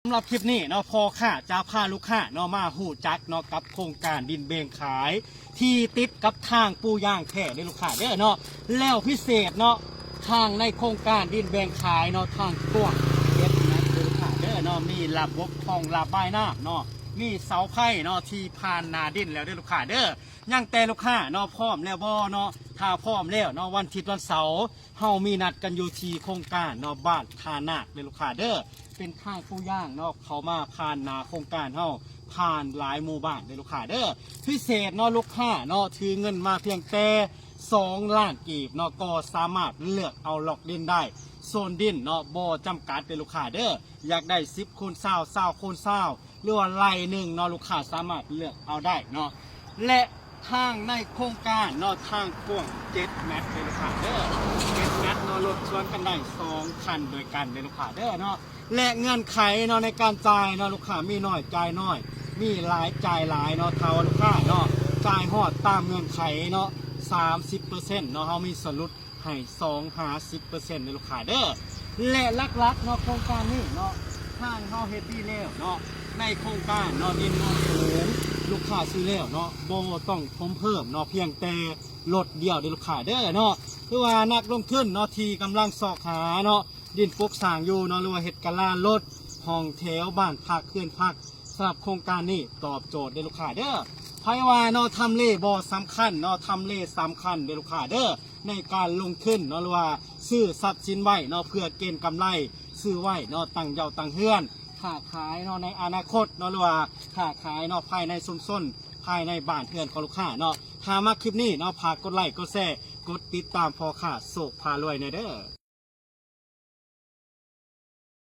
ສຳລັບຄລິບນີ້ເນາະ ພໍ່ຄ້າຈະພາລູກຄ້າເນາະ ມາຮູ້ຈັກເນາະ ກັບໂຄງການດິນແບ່ງຂາຍ ທີ່ຕິດກັບທາງປູຢາງແທ້ເດີລູກຄ້າເດີເນາະ. ແລ້ວພິເສດເນາະ ທາງໃນໂຄງການດິນແບ່ງຂາຍເນາະ ທາງກວ້າງເຈັດແມັດເດີລູກຄ້າເດີເນາະ ມີລະບົບຮອງລະບາຍນ້ຳເນາະ ມີເສົາໄຟເນາະ ທີ່ຜ່ານໜ້າດິນແລ້ວເດີລູກຄ້າເດີ. ຍັງແຕ່ລູກຄ້າເນາະ ພ້ອມແລ້ວບໍ່ເນາະ? ຖ້າພ້ອມແລ້ວເນາະ ວັນທິດວັນເສົາ ເຮົາມີນັດກັນຢູ່ທີ່ໂຄງການເນາະ ບ້ານທ່ານາກເດີລູກຄ້າເດີ. ເປັນທາງປູຢາງເນາະ ເຂົ້າມາຜ່ານໜ້າໂຄງການເຮົາ ຜ່ານຫຼາຍໝູ່ບ້ານເດີລູກຄ້າເດີ. ພິເສດເນາະ ລູກຄ້າເນາະ ຖືເງິນມາພຽງແຕ່ສອງລ້ານກີບເນາະ ກໍສາມາດເລືອກເອົາລັອກດິນໄດ້ ໂຊນດິນເນາະ ບໍ່ຈຳກັດເດີລູກຄ້າເດີ. ຢາກໄດ້ສິບຄູນຊາວ ຊາວຄູນຊາວ ຫຼືວ່າໄຮ່ໜຶ່ງເນາະ ລູກຄ້າສາມາດເລືອກເອົາໄດ້ເນາະ. ແລະ ທາງໃນໂຄງການເນາະ ທາງກວ້າງເຈັດແມັດເດີລູກຄ້າເດີ ເຈັດແມັດເນາະ ລົດສວນກັນໄດ້ສອງຄັນດ້ວຍກັນເດີລູກຄ້າເດີເນາະ. ແລະ ເງື່ອນໄຂເນາະ ໃນການຈ່າຍເນາະ ລູກຄ້າມີໜ້ອຍຈ່າຍໜ້ອຍ ມີຫຼາຍຈ່າຍຫຼາຍເນາະ. ຖ້າວ່າລູກຄ້າເນາະ ຈ່າຍຮອດຕາມເງື່ອນໄຂເນາະ ສາມສິບເປີເຊັນເນາະ ເຮົາມີສ່ວນຫຼຸດ ໃຫ້ສອງຫາສິບເປີເຊັນເດີລູກຄ້າເດີ. ແລະ ຫຼັກໆເນາະ ໂຄງການນີ້ເນາະ ທາງເຮົາເຮັດດີແລ້ວເນາະ ໃນໂຄງການເນາະ ດິນໂນນສູງ ລູກຄ້າຊື້ແລ້ວເນາະ ບໍ່ຕ້ອງຖົມເພີ່ມເນາະ ພຽງແຕ່ລົດດຽວເດີລູກຄ້າເດີເນາະ. ຄືວ່ານັກລົງທຶນເນາະ ທີ່ກຳລັງຊອກຫາເນາະ ດິນປຸກສ້າງຢູ່ເນາະ ຫຼືວ່າເຮັດກາລາລົດ ຫ້ອງແຖວ ບ້ານພັກ ເຮືອນພັກ ສຳລັບໂຄງການນີ້ຕອບໂຈດເດີລູກຄ້າເດີ. ໃຜວ່າເນາະ ທຳເລບໍ່ສຳຄັນເນາະ ທຳເລສຳຄັນເດີລູກຄ້າເດີ ໃນການລົງທຶນເນາະ ຫຼືວ່າຊື້ຊັບສິນໄວ້ເນາະ ເພື່ອເກັງກຳໄລ ຊື້ໄວ້ເນາະ ຕັ້ງເຍົາຕັ້ງເຮືອນ ຄ້າຂາຍເນາະ ໃນອະນາຄົດເນາະ ຫຼືວ່າຄ້າຂາຍເນາະ ພາຍໃນຊຸມຊົນ ພາຍໃນບ້ານເຮືອນຂອງລູກຄ້າເນາະ. ຖ້າມັກຄລິບນີ້ເນາະ ຝາກກົດໄລ ກົດແຊ ກົດຕິດຕາມພໍ່ຄ້າໂຊກພາລວຍແດ່ເດີ.